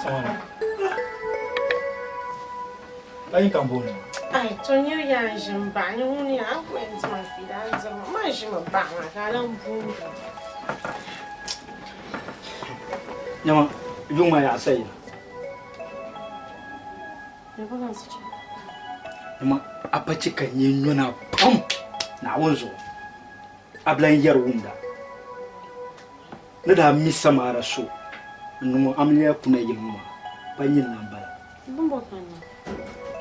Samana. Pa yin ka booni. Ai, to nyɛ ya n ʒi n baɣa ni ŋuni ya an ku yɛn dima fiila an diri ma ʒimi baɣa maa ka a lan booni. Nyama, yuŋ maa yaɣa sayina. Nyama, a pa chɛ ka n nyɛ nyɔna pam Naawuni zuɣu. A bi lan yɛri wumda. Ni daa mi samaara so n-niŋ o amiliya kuna yili ŋɔ maa, pa nyini la m-bala.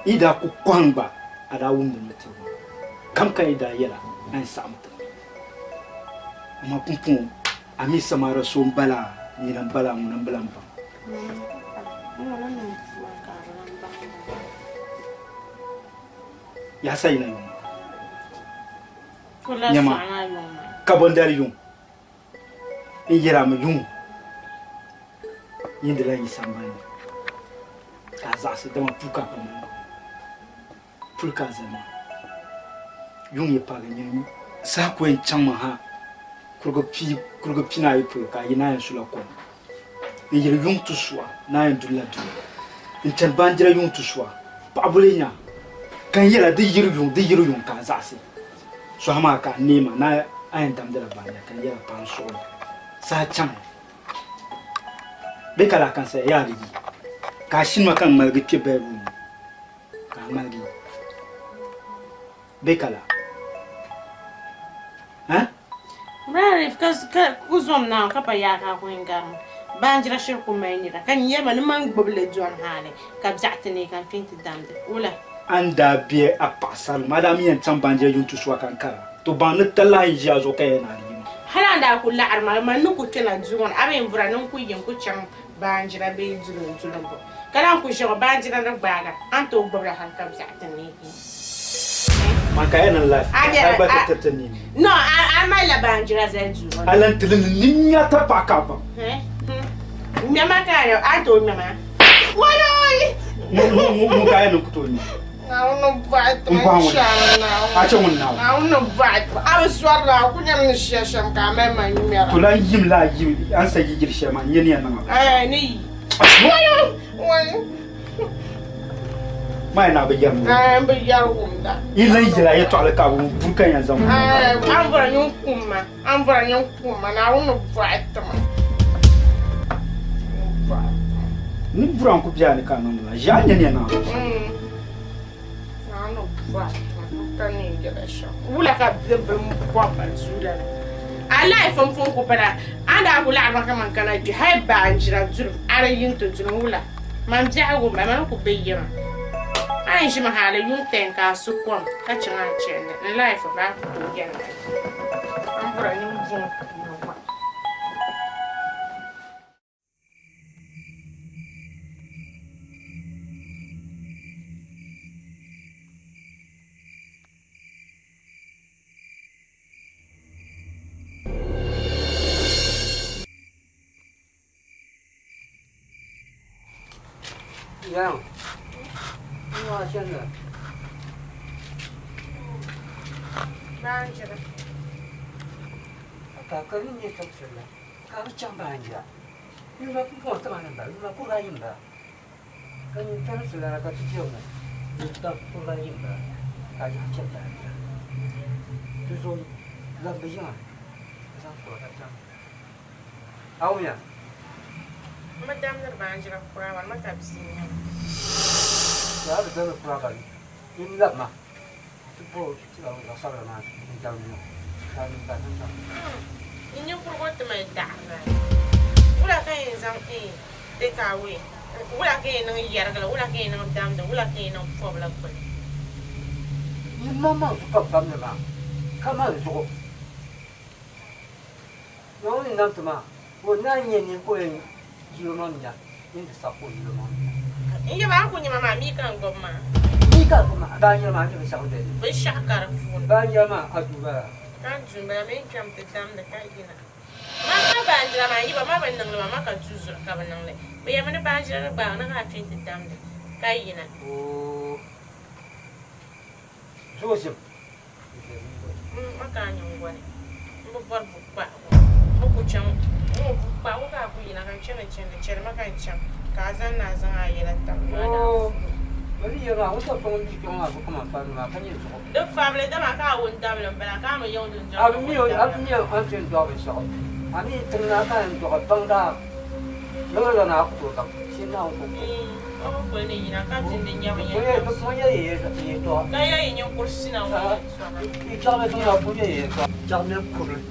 Yi daa ku kɔhim gba, a daa wumdimi tiri ma. Kam ka yi daa yɛla, a yɛn saɣim ti ma. Amaa pumpɔŋɔ a mi samaara so m-bala, nyini m-bala, ŋuna m-bi lan baŋ. Yaha sayina yuŋ maa. Nyama, ka bɔndali yuŋ. N yɛra mi yuŋ yin di lan yi sambani ni ka a zaɣisi dama puu ka a pa mali maa, puli ka a zali maa. Yuŋ yi paagi nyini saha ku yɛn chaŋmi ha kurugu pinaayi polo ka a yi naan yɛn sula kom. N yiri yuŋ ti sua naan yɛn dulila duu. N chani baanjira yuŋ ti sua paɣibu lee nya ka n yɛla di yiri yuŋ di yiri yuŋ ka a zaɣisi. Sɔha maa ka a neei ma ni a yɛn damdila baanjira ka n yɛla paɣa n suɣili saha chaŋya bee ka lahi ka n saya yaa di yi ka a shini ma ka n ŋmaligi kpe bedroom ni ka a ŋmaligi yi bee ka laa eh? Brarif ka ku zom naawuni ka pa yaa ka a ku yɛn gari ma. Baanjira shiri ku mali nira ka n yɛli ma ni man gbubi li dɔni hali ka biɛɣu ti neei ka n kpe nti damdi. Wula? A ni daa be a paɣisarili maa daa mi yɛn chaŋ baanjira yuun tusuwa ka n kara to baŋ ni talahi n-ʒi a zuɣu ka yɛli ni a di yi ma. Hal a ni daa ku laɣiri ma, man ni ku kpɛna duu ŋɔ ni, a bi yɛn bɔra ni n ku yi n-ku chaŋ baanjira bee duli n-duli m-bo. Ka lahi ku ʒe ŋɔ baanjira ni gbaag a, a ni tooi gbubi li hal ka biɛɣu ti neei. Man ka yɛn niŋ life ka gba ti tiriti nini. No, a malila baanjira zali duu ŋɔ ni. A lan tili ni ninya ta paɣa ka a baŋ. Ŋmɛma ka a a ni tooi ŋmɛma. Waloi! Ŋun ka a yɛn niŋ ku tooi ŋmɛ. Naawuni ni bɔɣi ti ma N bɔhi ŋun Naawuni. A chɛ ŋun Naawuni. Naawuni ni bɔɣi ti ma. A bi sɔri la, a ku nyami ni shia shɛm ka a mali ma ŋmɛra. To lan yim la a yim a ni sa yi yili shɛli maa, n nya ni yɛn niŋ a binshɛɣu. Ɛɛ, ni yi. Waloi! Waloi! Maa yi naa bi yɛri mi. Ɛɛ, n bi yɛri wumda. Yi lan yɛla yɛtɔɣili ka a bi wum buri ka yɛn zaŋ wum. Ɛɛ, a ni bɔra nyin kum ma, a ni bɔra nyin kum ma, Naawuni ni bɔɣi ti ma. Ni bura n-ku be a ni ka a niŋdi maa, ʒi a nya ni yɛn niŋ a binshɛɣu. Naawuni ni bɔɣi ti ma, ka ni yɛn yɛla shɛm. Wula ka bɛ bini bɔbi ba zuliya ni? A life m pun ku bala, a ni daa ku laɣiri ma kaman kana kpe hali baanjira duri a di yi nti duri wula? Man biɛhigu m-bala, man ku be yiŋa. A ni ʒimi hali yuŋ ten ka a su kom ka chaŋ a chandi, n life baa ku tooi yɛli ma. M bɔra niŋ buŋ ni gba. Yang. Wa chana. Baanjira. Ka ka ni nyɛ tɔbisiri la, ka bɛ chaŋ baanjira. Yuma ku pɔri tiŋa ni m-bala, yuma kuriga ayi m-bala. Ka nyin tɔbisiri lana ka ti jɛri ŋɔ, nyin tɔb kuriga ayi m-bala ka a yaɣi chani baanjira. Di zuɣu labimi yiŋa ka zaŋ kuriga chaŋ. A wumya? M bi damdiri baanjira kuraaba ni ka bia nya ma. Yaa bi damdi kuraaba ni n labi ma ti bo zaɣ sabila maa n-dam niŋ ka n ba niŋ ma. Yi ninkurigu ti mali daɣiri maa. Wula ka yɛn zaŋ take away? Wula ka yɛn niŋ yɛrigili? Wula ka yɛn niŋ damdi? Wula ka yɛn niŋ pɔbili gbuni? Yi maŋmaŋ zuɣu ka bɛ pamdi maa, ka man zuɣu. Naawuni ni nam ti maa, ka o naan nyɛ nini ka o yɛn yi o maŋ nya, nini di saɣi ka o yi o maŋ nya. N yaba a ku nya ma maa, mi ka n gbubi maa. Mi ka a gbubi maa, baanjira maa, a ni binshɛɣu dali. Binshɛɣu ka di puuni. Baanjira maa, a duu bala. Ka n duu m-bala, mi n-kpɛm ti damdi ka yina. Ma ka baanjira maa, yiba ma bi niŋ li maa, ma ka duu zuɣu ka bi niŋ li. Bɛ yɛmi ni baanjira ni gbaagi ni ka a kpe nti damdi ka yina. Oo, zuɣu ʒim. M ma ka a nyingoli, m bi bɔri bukpahigu, m bi ku ku chaŋ ŋ-ŋɔ kpaɣibu ka a ku yina ka n chani chani chɛli ma ka n chaŋ ka a zaŋ ni a zaŋ a yɛla tam Di fabili dama ka a wun dabili m-bala ka a mi yiŋ dundɔŋ ni wun dabila. O bi kuli ni yina ka dindi nyabu yɛn tam ka ya yi ninkuri sina ŋɔ yɛltɔɣa.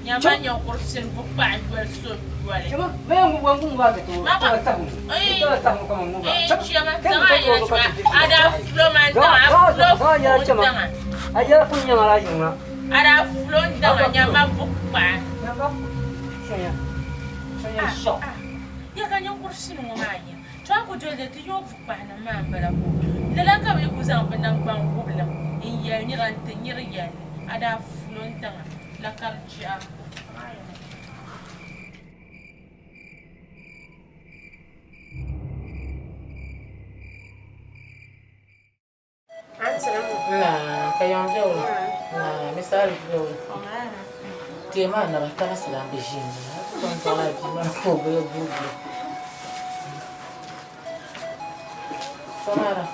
Nyama ninkuri sini bu kpahi doli so doli. Chema zaŋ a yɛla chema a daa fulo ma n daŋa a fulo fu n daŋa a daa fulo n daŋa nyama bu kpahi. Ya ka ninkuri sini ŋɔ maa yɛn to a ku doli di ti yooi bu kpahinim maa n bala ko lala ka bɛ yi ku zaŋ bɛ naŋgban wubilim n yɛli nira n ti niri yɛlli a daa fulo n daŋa la ka di chɛ a. Naa ka yaŋ bɛ o naa misali bɛ o tiɛ maa naba taba silan bi ʒi n tom tɔŋla bia maa ka o guli guugi Samara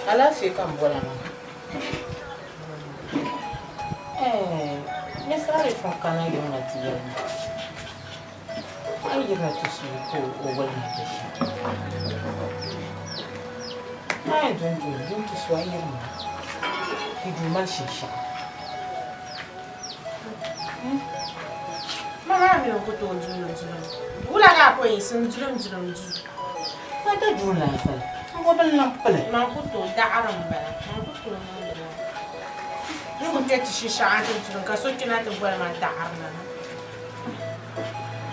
alaafee ka n bɔla maa misali fun kana yiŋ na ti yɛli ma A yi yirina ti suui ka o wali ma bɛ shɛm. A yɛn dɔni doli din ti su a yirina di duu mali shinshɛɣu. Ma maa mi n ku tooi dulim dulim. Wula ka a ku yiɣisi n dulim dulim duu? Ma da duu n-lahi zali. M bo bini niŋ pili. Man ku tooi daɣiri m-bala. Man ku tooi niŋdi lala. N ku kpe ti shinshɛɣu nti dulim ka so kpɛna ti boli ma daɣiri lana.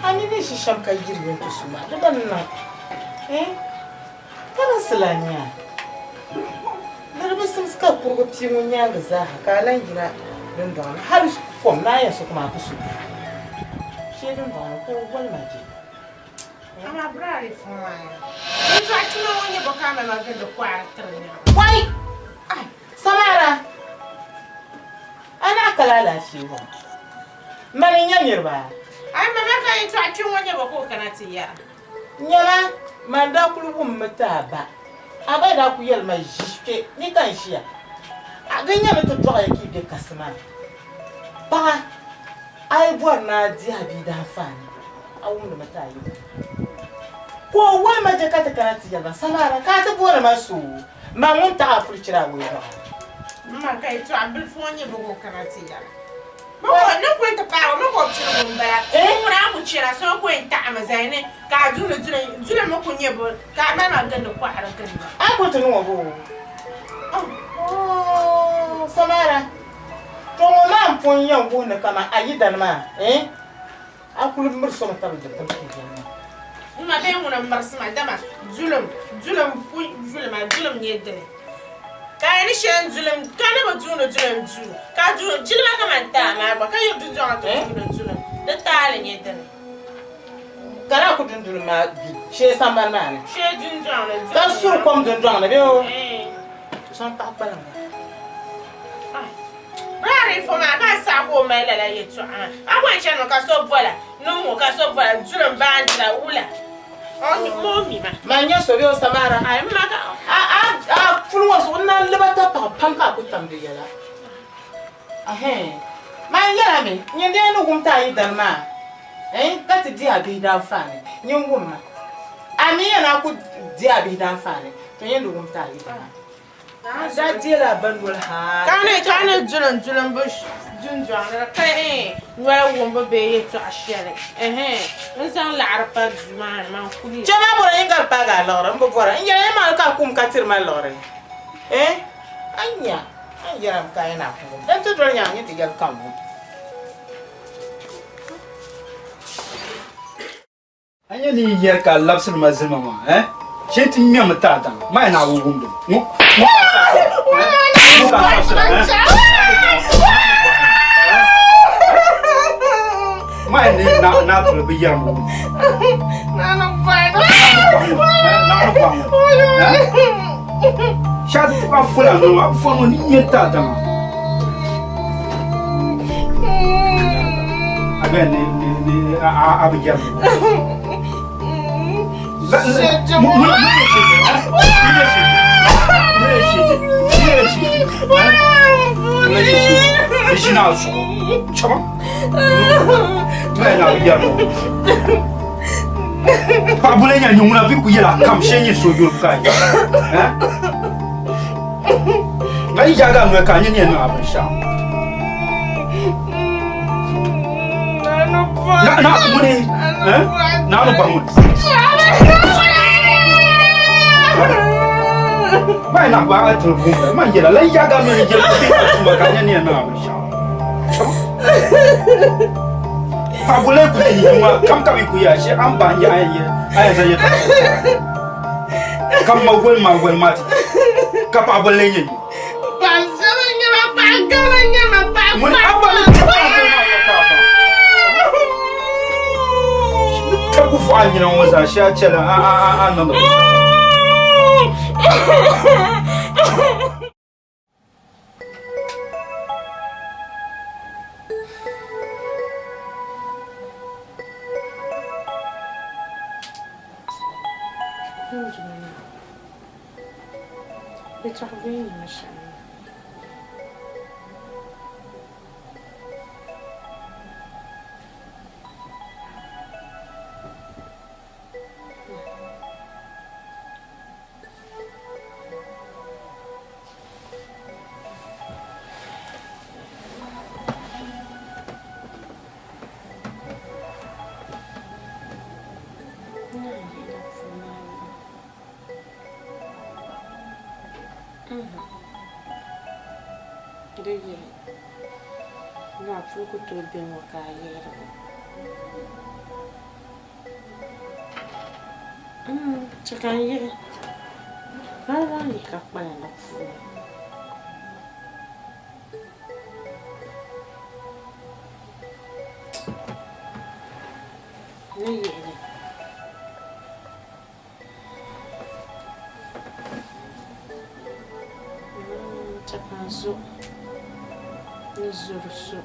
A ni ni ʒi shɛm ka yiri yɛn ti su maa, di gba ni niŋ eh karinsi lan nya a. Ni di bi simsi ka kurigu pii ŋun nyaaŋa zaaha ka a lan yina dundɔŋ ni hal kom ni a yɛn su kom a ku su di shee dundɔŋ ni ka o goli ma je. Amaa biraari fɔŋ maa ya. Yɛtɔɣa tuma ŋɔ nyɛ bɔ ka a mali ma gindi kɔɣiri tiri niriba? Wai! Ai! Samara! A naɣ kala alaafee ŋɔ. Mani n-nyɛ niriba. Ai mama ka yɛtɔɣa kpe ŋɔ nyɛ bɔ ka o kana ti yɛra? Nyama, man daa kul wummi ti a ba. A ba daa kul yɛli ma, Ʒi kpe, ni ka n ʒiya. A di nyɛmi ti dɔɣiya ka yi be kasi maa. Paɣa, a yi bɔri ni a di a bia daanfaani, a wumdimi ti a yidana. Ka o wali ma je ka ti kana ti yɛli ma, Samara, ka a ti booni ma so? Man ŋun taɣi a puli chira a wee dɔɣi. M ma ka yɛtɔɣa bilifu ŋɔ nyɛ bɔ ka o kana ti yɛra? Ni kuli ti paagi o mi ka o piligu m-bala. Ŋuna a ku chɛra so o ku yɛn taɣimi zali ni ka a duli duli duli mi ku nyɛ bo ka a mali ma gindi kɔhiri ginda. A kuli ti niŋ o bo? Oh, Samara, to ŋɔ maa m-pun yɛn wuhi ni kaman a yidana maa, eh? A kuli miri so mi tabili dikpuni pili viɛli maa. M ma bee ŋuna m-mirisi ma dama dulim, dulim pu yuli ma, dulim nyɛ dini. Ka a ni shɛli n-dulim, ka ni bi duuni dulim duu, ka du jilima kaman taa maa gba, ka yiri dundɔŋ ni ti duuni dulim, di taali nyɛ dini. Ka daa ku dunduli maa du shee sambani maa ni. Shee dundɔŋ ni, dulim Ka suri kom dundɔŋ ni bee o zaŋ paɣa kpalim maa. Biraari fo maa ka a saɣi ka o mali lala yɛltɔɣa maa. A ku yɛn chanimi ka so bola ni ŋ-ŋɔ ka so bola duri m-baandira wula? O mi ma. Man nya so bee o Samara. Ai, m ma ka. A puli ŋɔ zuɣu n naan lib a tapaɣa pam ka a ku tam di yɛla. Ɛhɛn. Man yɛla mi, nyin dee ni wum ti a yidana maa, ɛɛn, ka ti di a bihi daanfaani, nyin wum ma. A mi yɛn a ku di a bihi daanfaani, to nyin di wum ti a yidana maa. A daa deela a ba noli hal. Ka ni ka ni dulim dulim bi dundɔŋ ni ka noli wumbu bee yɛltɔɣa shɛli n zaŋ laɣiri pa duu maa ni man kuli. Chɛ ma bɔra yin ka di paagi a liɣiri m bi bɔra n yɛla yin maŋli ka a kum ka tiri ma liɣiri a nya a ni yɛra mi ka a yɛn a ku wum din ti doli nyaŋ nyin ti yɛli ka n wum. A nya ni yi yɛri ka a labisiri ma zilima maa, eh? Shee ti ŋmɛmi ti a daŋ, maa yɛn a wu wumdi li. Ŋɔ, ŋɔ ka a saɣisira, eh? Ŋɔ ka a saɣisira, eh? Maa yɛn ni na na tuli bi yɛri mi wumdi. Naani Naani gbaŋ ŋɔ, eh? Shee ti ka fula ŋɔ, a bi fɔ ŋɔ ni ŋmɛ ti a daŋ. A bɛ ni ni ni. a bi yɛri Paɣa boli nya nyɛ ŋuna vi ku yɛla kam shee nyɛ so yuli ka ya a yi yaagi a noli ka a nyɛ ni yɛn niŋ a binshɛɣu na na ŋuni naanu ba ŋuni maa na ba a tiri bum la man yɛla lan yaagi a noli yɛli ti ka tuma ka a nyɛ ni yɛn niŋ a binshɛɣu paɣa boli ku nyɛ nyɛ kam ka bi ku ya shɛ an ba n yɛ a yɛn a yɛn zaŋ yɛtɔɣa ka ma goli ma goli ma ti ka paɣa boli nyɛ nyɛ Paɣa zama nyɛma paɣa gama nyɛma paɣa ŋuni a gba ni ka ku fɔɣa nyina ŋɔ zaa shɛ a chɛla a a a a niŋdi Yɛtɔɣa viɛnyɛla shɛm. Di yihi ŋa puli ku tooi be ŋɔ ka a yihiri li. Chɛ ka n yihi lala maa yihi ka kpala di puuni. Ni yihi li. Chɛ ka n zo ni zuri so.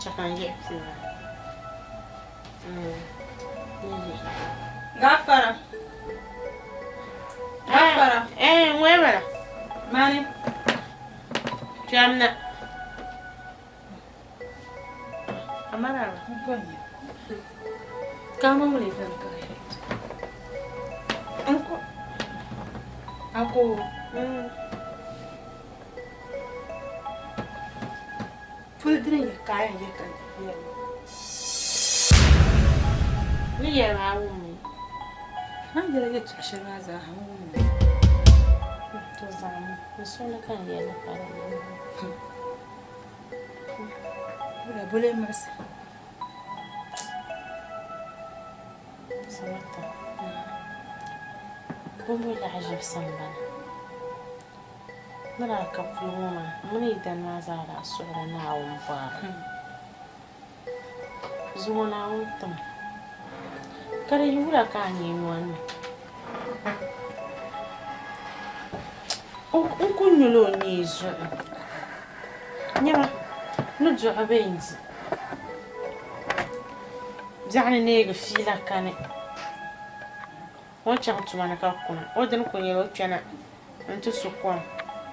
Chɛ ka n yihi puli maa. Gafara. Gafara. Eh, ŋɔ bala. Mani. Kpɛmna. Amara. Kama wuli zan ka Anko. Ako. Puli dini nyɛ ka a yɛn yɛ ka yɛli. Ni yɛli maa wummi. A ni yɛli yɛltɔɣa shɛli maa zaa ha n wummi. To zaŋmi n suhuni ka n yɛli pa di zuɣu. Wula boli muɣisi. Samata. Bɔmbo laɣiʒibu sambani. Ni daa ka puli ŋɔ maa, m mini yi dani maa zaa daa suhila Naawuni bɔhiri. Zuŋɔ Naawuni tim, ka di yi wula ka a nyee noli ni? N ku nyula o nyee zuɣu. Nyama, ni duɣi bee n-di. Biɛɣuni neegi fiila kani. O ni chaŋ tuma ni ka kuna, o dini kuli nyɛla o kpɛna nti su kom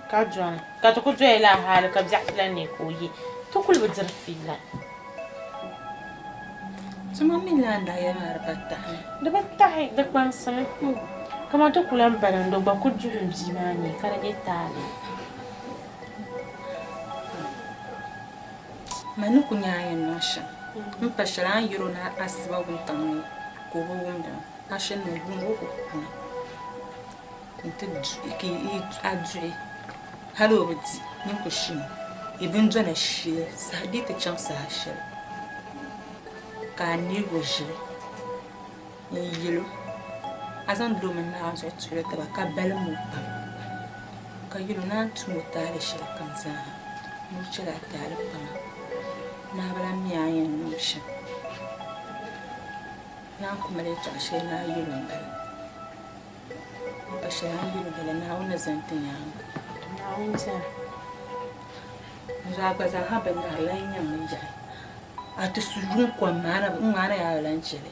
ka dɔni, ka ti ku doya laa hali ka biɛɣu ti lan neei ka o ye. Ti kuli bi diri fiila. Tuma mi lan daa yɛli maa di pa tahi. Di bi tahi, di kpaŋsimi. Kaman ti ku lan balindi o gba ku duhi m bia maa nyee ka di nyɛ taali. Man ni ku nya a yɛn niŋ shɛm m-pa shɛli a ni yɛr o ni asiba wuntaŋ ni ka o bi wumdi maa. A shini ni yuŋ o ku kuna nti a duhi hali o bi di nyin ku shini yi bindɔna shee saha di ti chaŋ saha shɛli ka a neeg o ʒili n-yɛl o a zaŋ doo mini Naawuni zuɣu tuhili taba ka balim o pam ka yɛl o ni a ni tum o taali shɛlikam zaa ni o chɛl a taali paŋa ni a bi lan mi a ni yɛn niŋ shɛm. Naan ku mali yɛtɔɣ shɛli ni a yɛl o m-bala. Pa shɛli a ni yɛl o yɛla, Naawuni ni zani ti nyaaŋa. Naawuni beni. N zaa gba zaa ha bi nahiri lan nyaŋ li yaɣi. A ti su yuŋ kom maa na ŋ-ŋmaa na yaa bi lan chɛ li.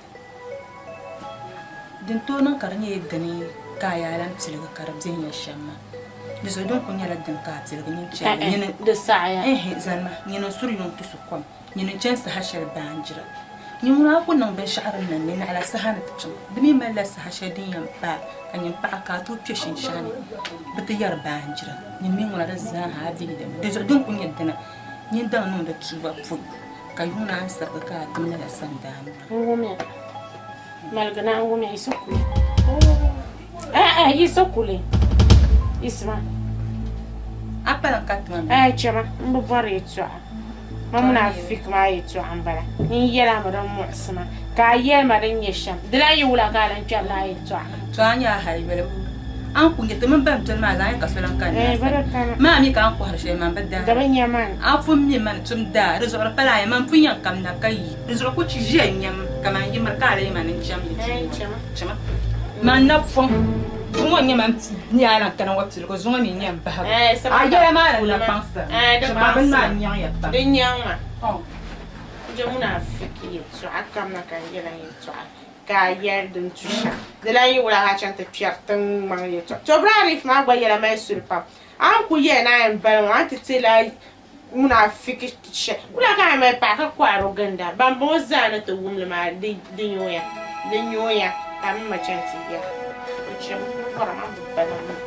Din tooi niŋ ka di nyɛ dini ka a yaa lan piligi ka di be n ya shɛm maa. Di zuɣu din kuli nyɛla dini ka a piligi nyin chɛ li. Nyini Di saɣiya. Ɛɛhi, zanima, nyini n-suri yuŋ ti su kom. Nyini n-chani saha shɛli baanjira. Nyin ŋuna a ku niŋ binshɛɣu din na ne naɣila saha ni ti chaŋ. Di mi malila saha shɛli din yɛn paai ka nyin paɣa ka a tooi kpe shinshɛɣu ni bɛ ti yɛri baanjira. Nyin mi ŋuna di zaa ha a deei li mi. Di zuɣu din kuli nyɛ dina, nyin daŋ niŋdi tuuba pɔi ka yuŋ naan sirigi ka a tim lala sandaani maa. N wumya. Maligi na n wumya yi so kuli. Ɛɛ yi so kuli. Isima. A pala n-ka tima mi? Ɛɛ chama m bi bɔri yɛtɔɣa. Ma munafik maa yɛtɔɣa m-bala. N yɛl a mi din muɣisi ma, ka a yɛli ma din nyɛ shɛm. Di lan yi wula ka a lan kpɛrila a yɛtɔɣa? Tɔ a nya a hali yoli a ni ku nya ti mini ban doli maa zaa nya ka so lan kani Eh, a sani. bɛ di kana. Maa mi ka a ni kɔhiri shɛli man bi Di daara. bi nya man. A pun mi ma ni tum daa, di zuɣu di pala a ya man pun yɛn kamina ka yi. Di zuɣu ku chi ʒiya n-nyam kaman yi miri ka a lee ma ni n cham yi Eh, duu ŋɔ. chama. Chama. Man napɔŋ. Zuŋɔ n-nyɛ man ni a lan kana ŋɔ piligu, zuŋɔ mi n-nyɛ m bahigu. Eh, A yɛla maa ni na kpaŋsi Eh, di chama a bini maa kpaŋsi ma. nyaŋ ya pam. Di nyaŋ ma. Oh. N je munafiki yɛltɔɣa kamina ka n yɛla yɛltɔɣa ka a yɛli din tu shɛm. Di lan yi wula ka a chaŋ ti kpɛri tiŋgbaŋ yɛltɔɣa. To Brarif maa gba yɛla mali suli pam. A ni kuli yɛli ni a yɛn bali ŋɔ, a ni ti ti la munafiki shɛli. Wula ka a yɛn mali paɣa ka kɔhiri o ginda? Bambɔŋɔ zaa ni ti wum li maa di nyooya, di nyooya ka m ma chaŋ ti yɛli o cham bɔra maa bi bala maa.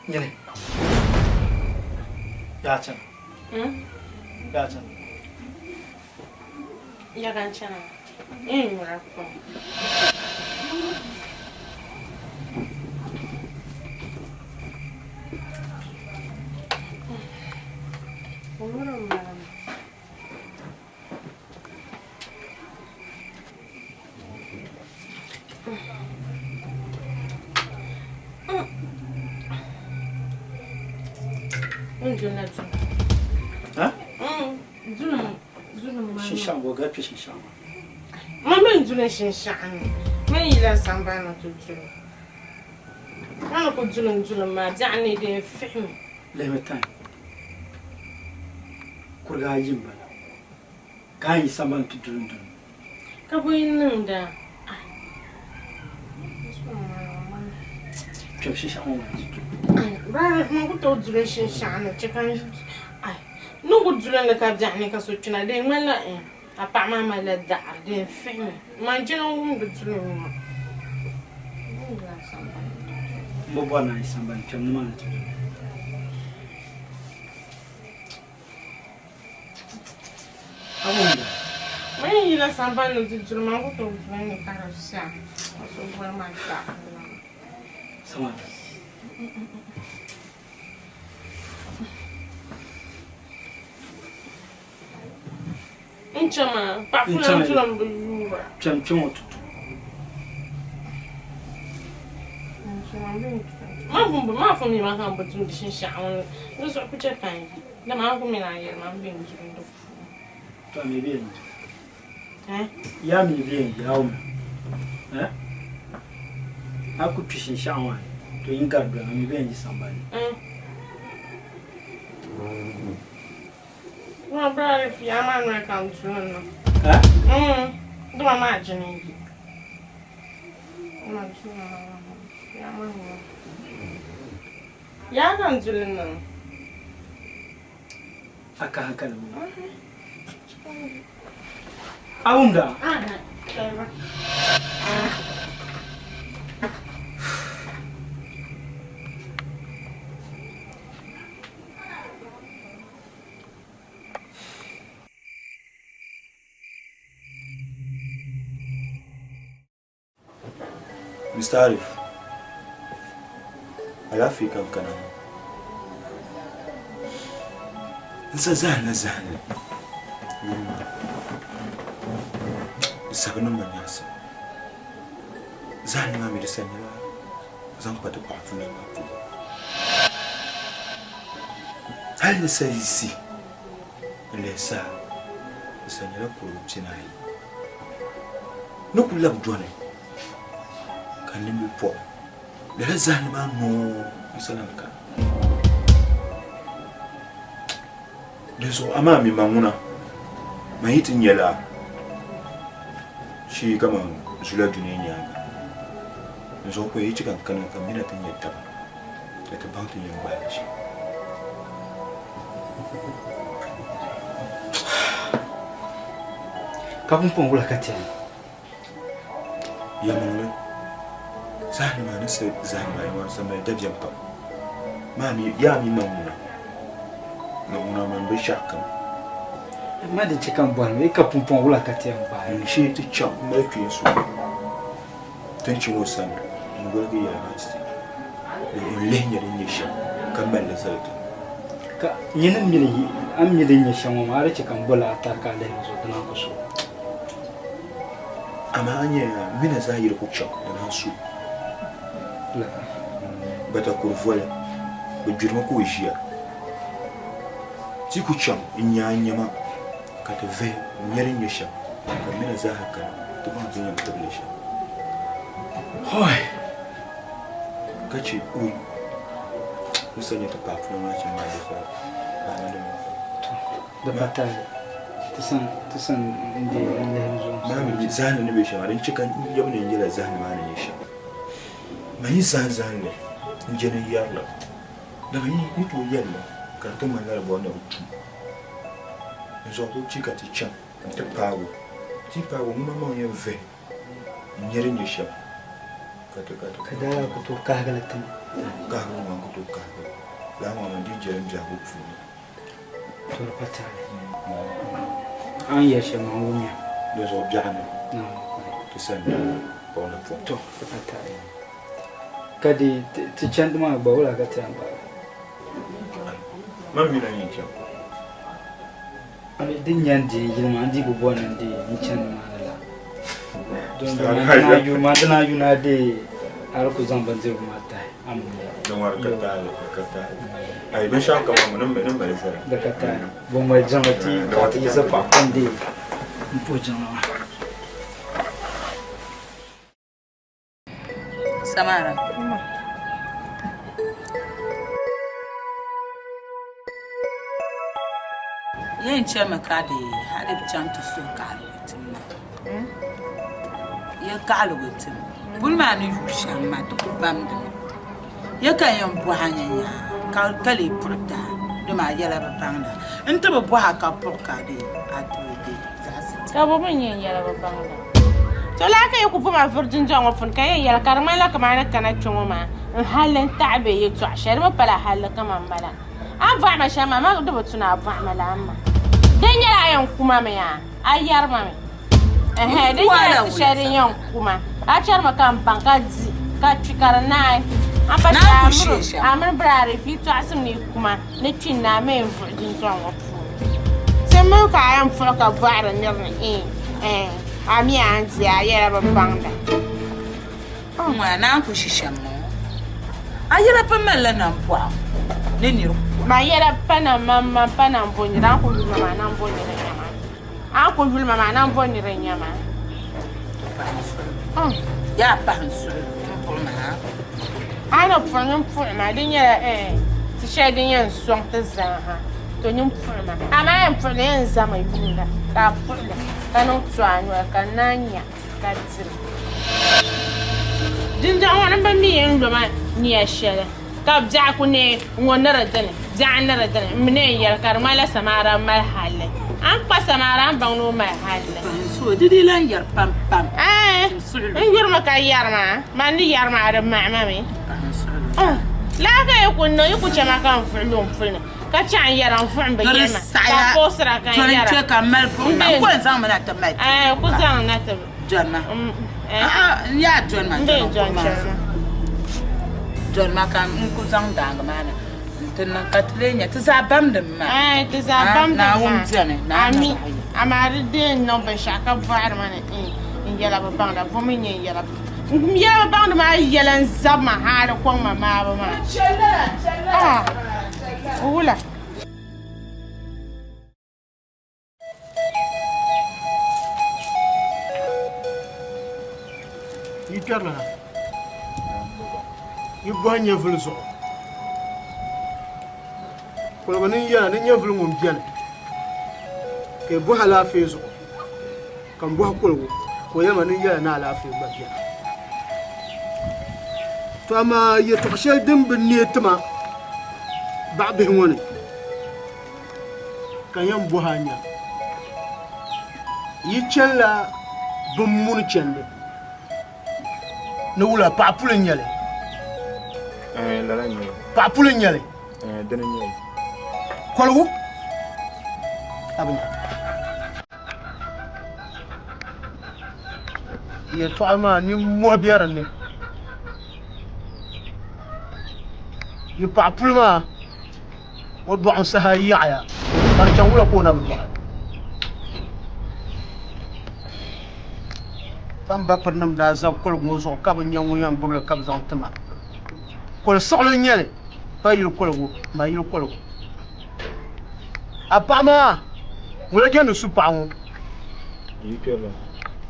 Nyini. Yaa chana. Hmm? Yaa chana. Ya ka n chana. N nyura kom. Nyura m-bala maa. Shinshaɣu bɔ gari kpɛ shinshaɣu maa. Ma mi duli shinshaɣu ni. Mi yila sambani ni ti duli. A ni ku dulim dulim maa, biɛɣu ni di yɛn fihimi. Lihimi time, kuriga ayi m-bala ka a yi sambani ti dulim dulim. Ka bɔ n-niŋda? Kpɛm shinshɛɣu ŋɔ maa ti du. Baa, man ku tooi duli shinshɛɣu ni chɛ ka n yi ni ku duli li ka biɛɣu ni ka so kpina di yɛn ŋmanila a paɣa maa malila daɣiri di yɛn fihimi. Man jɛna n-wumdi duli ŋɔ. M bi bɔri ni a yi sambani kpɛm nimaani ti du. Man yila sambani ni ti duri man ku tooi duri ni ka di shɛm ka so boli ma daɣiri la. Samara. N chɛ maa, paɣa funa duri n bi yuura. Kpɛm kpɛ ŋɔ tutu. Maa fun mi maa ka n bi tumdi shinshaɣu ŋɔ ni di zuɣu ku chɛ ka n yi dama a ku mi ni a yɛli ma m be n duri di puuni. To a mi bɛ yɛn yi? Ya mi bɛ yɛn yi a wumda? Eh? A ku kpi shinshaɣu maa ni to yin gari doli a mi bɛ yɛn yi sambani. Maa bra fi ama noli ka n duli niŋ. Eh? Dama maa jini yi. Ma duli niŋ. Ya ma noli. Ya ka n duli niŋ. A ka hankali mi. A wumda? Aha. Mr. Arif, alaafee ka n kana ŋɔ. N sa zahim la zahimli yuŋ maa. Di sabi niŋ ma nyaɣisim. Zahim maa mi di sa nyɛla zaŋ kpa ti paɣa pula maa polo. Hali ni sa yiɣisi n-lihi saa, di sa nyɛla kurigu pinaayi. Ni ku labi dɔni ka n nimbil pɔbi, lala zahindi maa noo n-sa lan kana. Dinzuɣu amaa mi ma ŋuna, man yi ti nya la shee kaman zula dunia nyaaŋa. Dinzuɣu ka o yi chɛ ka n kana ka m mini a ti nya taba ka ti baŋ ti ni yɛn gbaai li shɛm. Ka pumpɔŋ wula ka ti yɛn niŋ? Yɛlimaŋli, zahindi maa ni sa zahindi maa yɛlimaŋli sa mali dabiɛm pam. Maa mi, yaa mi man ŋuna, man ŋuna man binshɛɣukam. Amaa din chɛ ka m bɔri mi ka pumpɔŋ wula ka ti yɛn gbaai? N shee ti chaŋ m mali kpeen suŋ ti ni chaŋ o sani n-woligi yɛla maa ti ti ni o lihi nya din nyɛ shɛm ka mali li zali ti. Ka nyini mi li, a ni mi din nyɛ shɛm ŋɔ maa, a di chɛ ka m bol a tari ka a lihi li zuɣu di naan ku su. Amaa a nyaya m mi na zaa yi di ku chaŋ di naan su. Lala. Bata kuri voli, bɛ gbirimi ka o ʒiya. Ti ku chaŋ n-nya a nyama ka ti vihi n-nya din nyɛ shɛm, ka m mi na zaaha kana ti baŋ ti ni yɛn tibili shɛm. Hoi! Ka chɛ o ni sa nya ti paai polo maa chaŋ maa di fa paai di mi. To, di pa taali. Ti san, ti san n-deei n-lihiri zuɣu. Maa mi zahindi ni be shɛm maa, din chɛ ka n yab ni n yɛla zahindi maa ni nyɛ shɛm. Man yi zahim zahindi n je ni n yɛri li. Dama yi ni tooi yɛli li ka di ti ŋmanila di bɔri ni bɛ tum. Dinzuɣu ka o chɛ ka ti chaŋ nti paag o. Ti yi paag o, ŋun maŋmaŋ yɛn vihi n-nya di ni nyɛ shɛm ka ti ka ti. Ka daa ku tooi kahigi li ti ma. Kahigibu maa n-ku tooi kahigi li. Lala maa man dii jɛli m biɛhigu puuni. To di pa taali. A ni yɛli shɛm maa n wumya. Dinzuɣu biɛɣuni ti sani daa kpuɣi ni pɔŋ. To di pa taali. Ka di ti chandi maa gba wula ka ti yɛn gbaai? Man mi na yɛn chaŋ. Ami din nya n deei yili maa n dii bi bɔri ni n deei n chandi maa ni la. Don man di naan yuna deei a di ku zaŋ bindirigu maa tahi a mi ya. Di ŋɔri ka taali, di ka taali. Ayi binshɛɣu kam maa ni mali zali. Di ka taali. Bɔ mali jiŋli ti ka ti yi zapaɣa ka n deei m puhi jiŋli maa. Samara, Yɛn chɛmi ka di hali bi chaŋ ti suhi kaɣiligu tim maa. Ya kaɣiligu tim. Puli maa ni yuui shɛm maa ti ku bamdimi. Ya ka n yɛn bɔhi a nya nyaa ka lee puɣi tahi dama a yɛla bi baŋda. N ti bi bɔhi a ka puɣi ka di a tooi di zaɣisi ti. Ka bɔ mi n-nyɛ n yɛla bi baŋda? To laa ka yi ku bo ma vuri dundɔŋ ŋɔ puuni ka yɛn yɛli ka di ŋmanila kaman a ni kana kpe ŋɔ maa n halli n-taɣi bɛ yɛtɔɣ shɛli di mi pala halli kaman m-bala. A ni bɔhi ma shɛm maa, ma di bi tu ni a bɔhi ma lala maa. Di nyɛla a yɛn ku ma mi yaa? A yɛri ma mi. Ɛhɛn, di nyɛla ti shɛli din yɛn ku ma. A chɛri mi ka m baŋ ka di, ka kpi ka di naai. A pa shɛli a mini Biraari yi tɔɣisim ni yi ku ma ni kpi n naai mi yɛn vuɣi dundɔŋ ŋɔ puuni. Ti mi ka a yɛn puɣi ka bɔhiri nir ni ɛɛn, ɛɛn, a mi a ni di a yɛla bi baŋda. Ŋɔ a naan ku ʒi shɛm ŋɔ, a yɛla pa malila nambɔɣu ni nir ku a. Man yɛla pa na man man pa na m-bo nira, a ni ku yuli ma maa na m-bo nira n-nya ma. A ni ku yuli ma maa na m-bo nira n-nya ma. Yaa pahi n suhu m-puɣi ma ha. A ni puɣi nyin puɣi ma, di nyɛla ɛɛn ti shɛli din yɛn sɔŋ ti zaa ha, to nyin puɣi ma. Amaa a yɛn puɣi li yɛn zami yuunda ka a puɣi li ka niŋ to a noli ka n naan nya. ka diri. Dindɔŋ ŋɔ ni bɛ mi yɛn lo ma nia shɛli, ka biɛɣu ku neei ŋ-ŋɔ ni di dini, biɛɣu ni di dini, m mi ni yɛn yɛli ka di ŋmanila Samaara mali halli. A ni kpa Samaara a ni baŋ ni o mali halli. Pahinsuo, di dii lan yɛri pam pam. Ɛɛh, n yurimi ka yɛri maa, man ni yɛri maa di mahi ma mi. Pahinsuo. Lala ka yi ku niŋ, yi ku chɛ ma ka n vuɣi lu m puli ni. Ka chaŋ yɛra n vuhim bi yihi ma, ka puɣisira ka n yɛra. Dɔni ka m mali buɣim ma, n ko n zaŋmi na ti mali. Ɛɛ, ku zaŋ na ti. Dɔni ma. N yaa dɔni ma, dɔni n kuɣu maa zuɣu. Dɔni ma ka n ku zaŋ daangi maa na n-ti niŋ ka ti lee nya ti zaa bamdimi maa. Ɛɛ, ti zaa bamdimi maa. Naawuni beni, Naawuni na bahi ya. Amaa di dee n-niŋ binshɛɣu ka bɔhiri ma ni n yɛla bi baŋda, bo mi n-nyɛ n yɛla bi N yɛla bi baŋdi maa yɛla n-zabi ma hali kɔŋ ma maabu maa. Ah, wula. Yi kpɛrila na, yi bɔhi nyɛvili zuɣu. Kuligu ni n yɛla ni nyɛvili ŋun beni, ka yi bɔhi alaafee zuɣu. Ka m bɔhi kuligu ka o yɛli ma ni n yɛla ni alaafee gba beni. To amaa yɛtɔɣ shɛli din bi neei ti ma baɣibihi ŋɔ ni ka n yɛn bɔhi a nya, yi chanila bɛ muni chandi ni wula paɣa puli n-nyɛ li? Ɛɛn, lala n-nyɛ li. Paɣa puli n-nyɛ li? Ɛɛn, dini n-nyɛ li. Koligu a bi nya. Yɛltɔɣa maa nimmɔhi be di ni. Yi paɣa puli maa o dɔɣim saha yaɣiya ka di chaŋ wula ka o na bi dɔɣi. Kpamba pirinim daa zabi koligu ŋɔ zuɣu ka bi nya ŋun yɛn gbubi li ka bɛ zaŋ ti ma. Koli siɣili n-nyɛ li pa yili koligu, ma yili koligu. A paɣa maa ŋuna jɛndi su paɣa ŋɔ,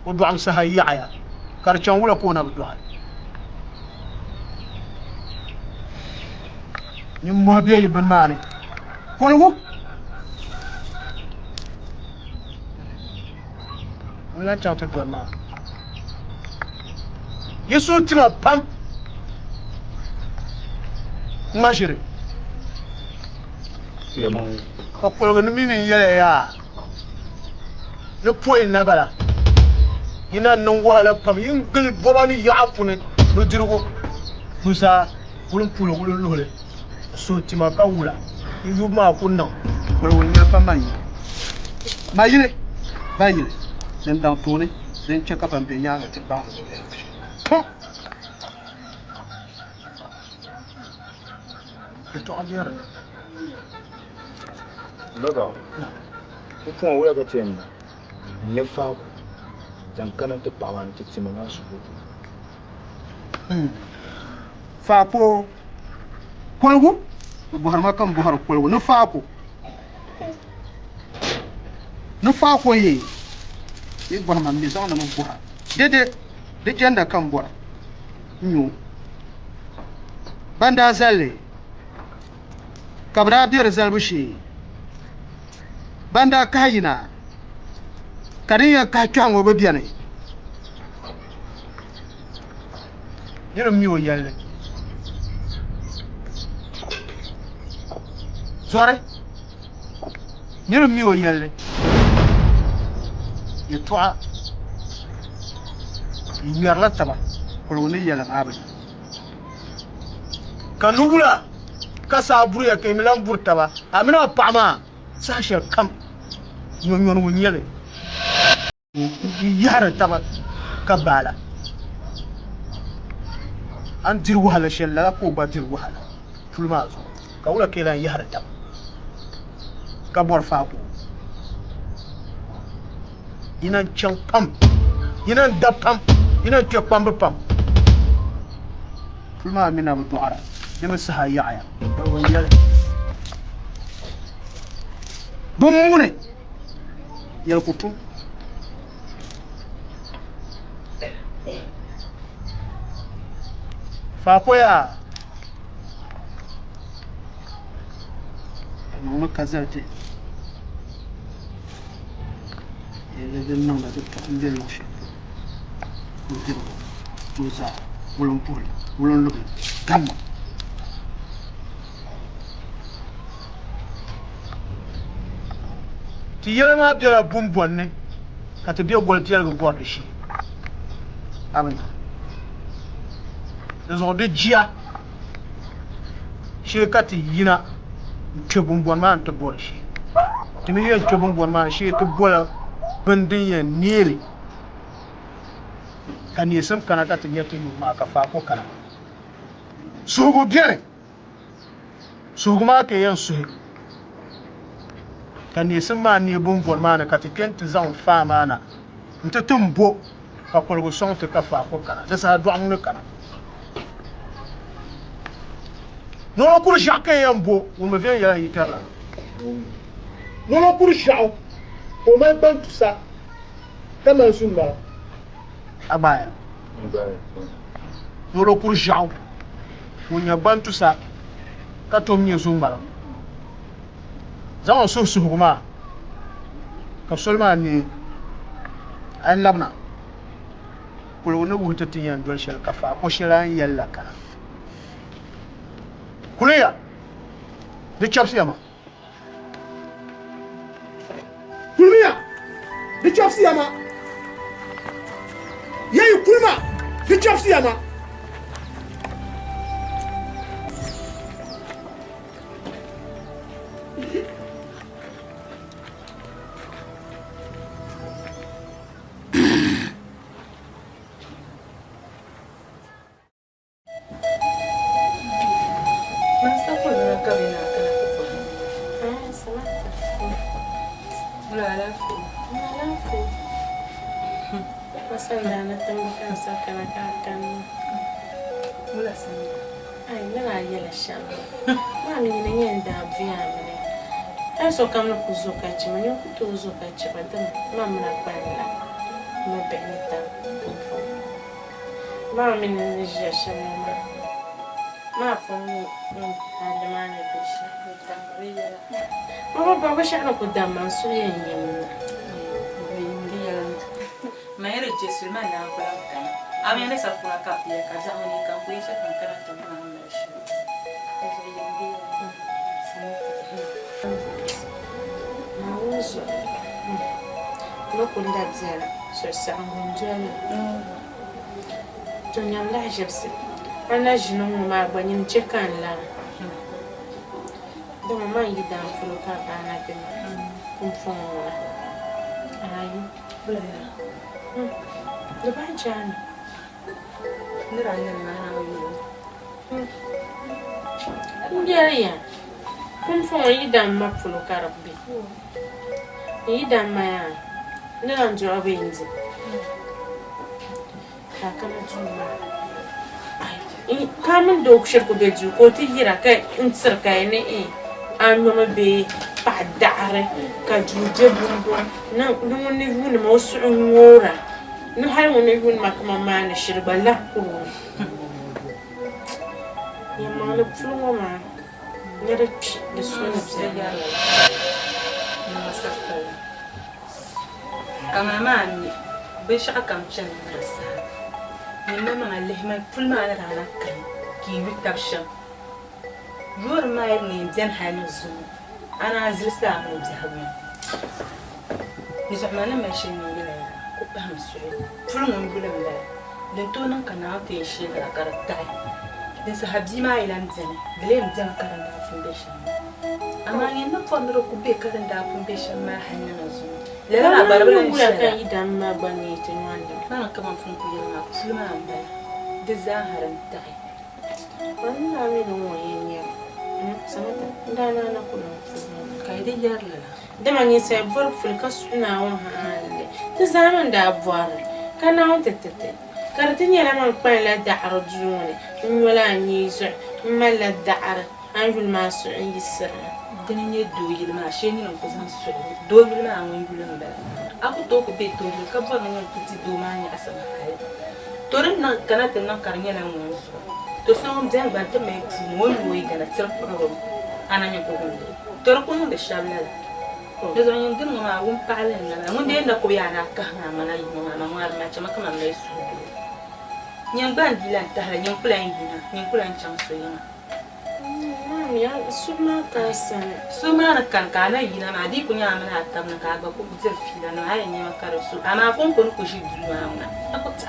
o dɔɣim saha yaɣiya ka di chaŋ wula ka o na bi dɔɣi? Nimmɔhi be yi bini maa ni. Koligu! Ŋun lan chaŋ ti dɔri maa. Yi suhu tima pam ŋma ʒiri. Ka kuligi ni mi ni yɛliya yaa ni pɔi n na bala. Yi na niŋ wahala pam yi ni gili bɔba ni yaɣa puni nudirigu, nuzaa, wulimpuhili, wulinluhili. Suhu tima ka wula n yubu maa ku niŋ kuligi n-nya pa man yi. Ma yili ba yili din daŋ tooni din chɛ ka ban be nyaaŋa ti baŋ ni bɛ be luɣ shɛli. Puh! Yɛtɔɣa be di ni. Baba, pumpɔŋɔ wula ka ti yɛn niŋ n-nya faako zaŋ kana ti paɣiba ni ti tima maa suhu? Faako koligu bi bɔhiri ma ka n bɔhiri koligu ni faako ni faako n yee yi bɔhi ma m mi zaŋdi mi bɔha dede di jɛnda ka n bɔra n nyo ban daa zali li ka bɛ daa be di zalibu shee. Ban daa kahi yina ka din yɛn kahi kpɛhi ŋɔ bi beni. Niriba mi o yɛlli. Zɔri, niriba mi o yɛlli. Yɛtɔɣa, yi ŋmɛrila taba kuligu ni yɛla maa bi. Ka ni wula ka saa buriya ka yi mi lan buri taba, a mini a paɣa maa saha shɛli kam nyɔnyɔnigu n-nyɛ li. N-yɛhiri taba ka baala. A ni diri wahala shɛli lala ka o gba diri wahala puli maa zuɣu, ka wula ka yi lan yɛhiri taba ka bɔri faako? Yi na n-chaŋ pam, yi na n-da pam, yi na n-kpe kpambi pam. Puli maa mi na bi dɔɣira, di mi saha yaɣiya. Bɛ muni yɛli ku tum. Faako yaa niŋmi ka zali ti yɛlli din niŋda ti tɔɣi m-be luɣ shɛli polo nudirigu nuzaa wulimpuhili wulinluhili gamma. Ti yɛla maa bela bumbɔn ni ka ti be goli piɛligu gɔri di shee. Amina. Di zuɣu di jia shee ka ti yina n-kpe bumbɔni maa nti bɔri shee. Ti mi yɛn kpe bumbɔni maa ni shee ti bola bini din yɛn neei li ka neesim kana ka ti nya ti yubu maa ka faako kana. Suhigu beni. Suhigu maa ka yi yɛn suhi, ka neesim maa neei bumbɔni maa ni, ka ti kpe nti zaŋ faa maa na nti ti m bo, ka koligu sɔŋ ti ka faako kana. Di saha dɔɣim ni kana. Nɔlɔ kuri ʒiɛɣu ka yi yɛn bo, ŋun mi viɛnyɛla n-yi tarila. Nɔlɔ kuri ʒiɛɣu ka o mali gbantusa ka mali zuŋmara. A gbaaya. Nɔlɔ kuri ʒiɛɣu ŋun nyɛ gbantusa ka tom nyɛ zuŋmariŋ zaŋ o suhu suhigu maa ka soli maa neei a yi labina kuligu ni wuhi ti ti yɛn doli shɛli ka faako shɛli a ni yɛli la kana. Kuliya di chɛbisiya maa. Kulimiya di chɛbisiya maa. Ya yi kulima di chɛbisiya maa. Sokam ni ku zo ka chɛ ma, nyin ku tooi zo ka chɛ ba, dama man mini a kpalim la m ma bihi ni tab pumpɔŋɔ. Maa mi ni ni ʒiya shɛm ŋɔ maa, maa pun mi n hali maa ni be shɛm. M bi bɔri binshɛɣu ni ku damma, n suhu yɛn yim na. Naawuni zuɣu ni ku la biɛla suhusaɣiŋgu n-doli li. To nyam lahiʒibisi, a ni na ʒini ŋ-ŋɔ maa gba nyin che ka n lana. Dama man yi daan polo ka a baai na be maa pumpɔŋɔ ŋɔ na. Ayi. Di bahi che a ni. N yɛliya, pumpɔŋɔ yi daan ma polo ka di be. N yi daan ma yaa, n ni lan dɔɣi bee n-di? Ka a kana duu maa, ai, ka a mini doo shiri ku be duu ka o ti yira ka n tiri ka yi ni a nyomi bee paɣa daɣiri ka duu be bumbum ni ŋun ni yuuni ma o suhu ŋoora ni hali ŋun ni yuuni ma kaman maani shiri gba lahi kuri o mi. Yɛlimaŋli puli ŋɔ maa ni di kpi di so ni biɛri. Niŋmi sapalli. Ka maa maa mi, binshɛɣu kam chani ni di saha. Nyin maŋmaŋa lihimi puli maa ni daa na kani ka yi yu tab shɛm. Yoorim maa yi ni yɛn beni hal ni zuŋɔ, a naan zilisi a mini biɛhigu ni. Di zuɣu man ni mali shɛli nyin yɛla yaa, ku pahimi suhi puli ŋun yuli m-bala. Din tooi niŋ ka Naawuni ti yɛn sheegi a ka di taɣi. Din saha bia maa yi lan beni, di lee bemi ka din daa pun be shɛm maa. Amaa nyin ni bɔri ni di ku be ka din daa pun be shɛm maa hal ni na zuŋɔ. Lala maa gba di bi lan shɛli a. Mana kaman pun ku yɛli maa, puli maa m-bala, di zaa ha din taɣi. Ka yi di yɛri lala. Dama ninsal bɔri puli ka suhi Naawuni hali ti zaa mi n-daa bɔri li, ka Naawuni ti ti ti. Ka di ti nyɛla man kpalinla daɣiri duu ŋɔ ni n-nyola a nyee zuɣu, m malila daɣiri a ni yuli maa suhu n-yiɣisiri ma. Dini n-nyɛ doo yili maa, shee nyini n-ku zaŋ suhi li. Doo yuli maa ŋun yuli m-bala. A ku tooi ku be doo yili ka bɔri ni nyini ku di doo maa nyaɣisim hali. To di niŋ kana ti niŋ ka di nyɛla ŋun zuɣu. To so ŋun beni gba nti mali puuni o ni o yi gana tiri kpuɣiri o, a na mi ku wumdi. To di ku niŋdi shɛba lala. Di zuɣu nyin dini ŋɔ maa wumpaɣili n-na bala. Ŋun dee na ku bi yaa ni a kahim a ŋmana yi ŋɔ maa, amaa ŋuna di maa chama kaman mali suhudoo. Nyin gba n-dii lan tahili, nyin ku lan yina, nyin ku lan chaŋ so yiŋa. Suhu maa ka n sani. Suhu maa ni kani ka a na yina maa, di yi ku nyɛ a mini a tab ni ka a gba ku diri fiila nima, a yɛn nyami ka di su. Amaa kɔŋko ni ku ʒi duu maa ŋuna,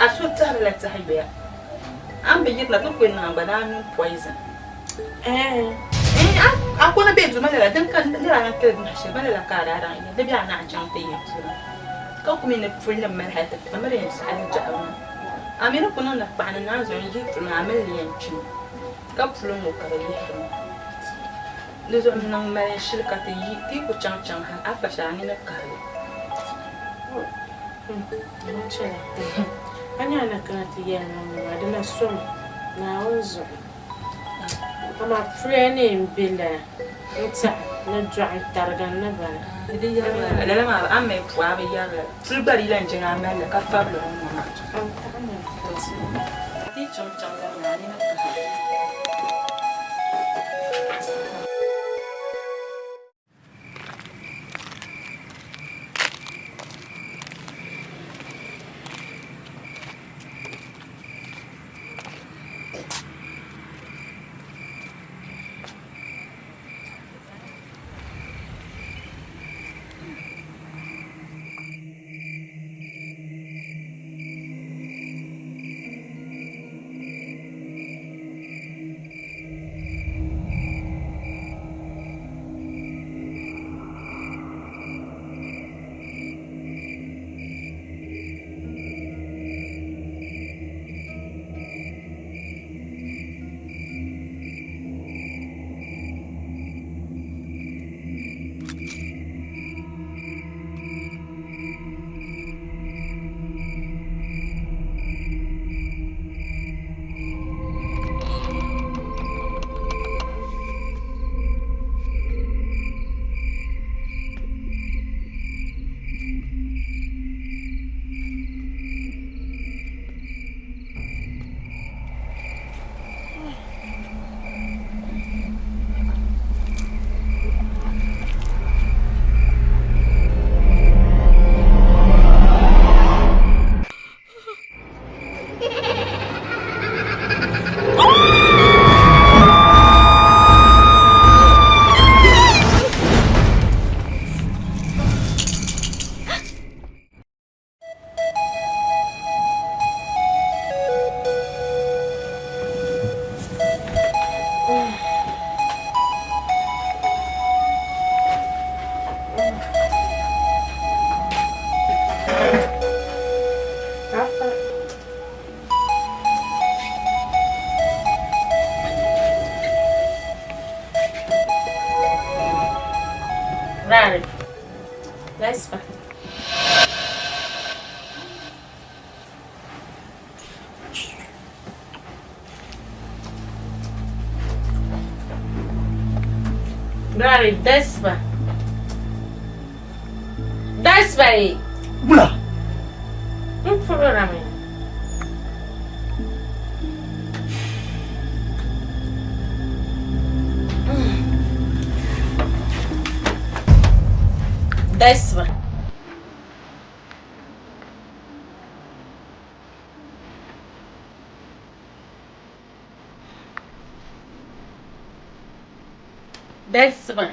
a suhu tɛhirila tɛhi yoya. A ni bi yirina, ti ku yɛn niŋ a gba ni a nyu poison. A ku ni be duu maa lala, din ka n ni daa lan tiligi ma shɛli, ma lala ka a daa daŋ yɛli, di be a naɣ chaŋ ti yi puli ka ku mi ni puli ni mali hal ti kpi, a mi di yɛn saɣi li dɔɣibu maa. A mi ni ku niŋ nakpaɣa ni naanzuhi n-yihi puli maa, a mi ni yɛn kpimi. Ka puli ŋɔ ka bɛ yihiri ŋɔ. Di zuɣu n niŋ mali n shili ka ti yi, ti yi ku chaŋ chaŋ ha, a pa shɛli a nini kahigi. A ni a na kana ti yɛli ma ŋɔ maa, di na somi Naawuni zuɣu. Amaa puya ni n be lala n-tɛhi ni dɔɣim tariga n-ni bala. Di yɛri ma lala, lala maa a ni mali pua a bi yɛri lala. Puli gba di yi lan je ni a mali li ka fabili ŋɔ ŋɔ maa. Ti yi chaŋ chaŋ lala maa a nini kahigi. Rari. Nice one. Rari, despa. Despa e. Wula. N puhirimi. Dasiba. Dasiba.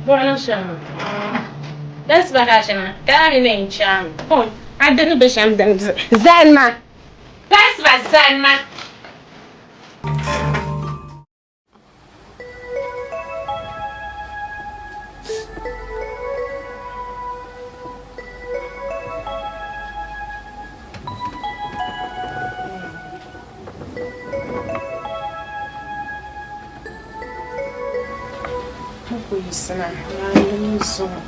Bɔɣili shɛm dasiba ka a chana ka a mi na yɛn chaŋ a dini bɛ shɛm dini zalima dasiba zalima. N ku yiɣisina naawuni zuɣu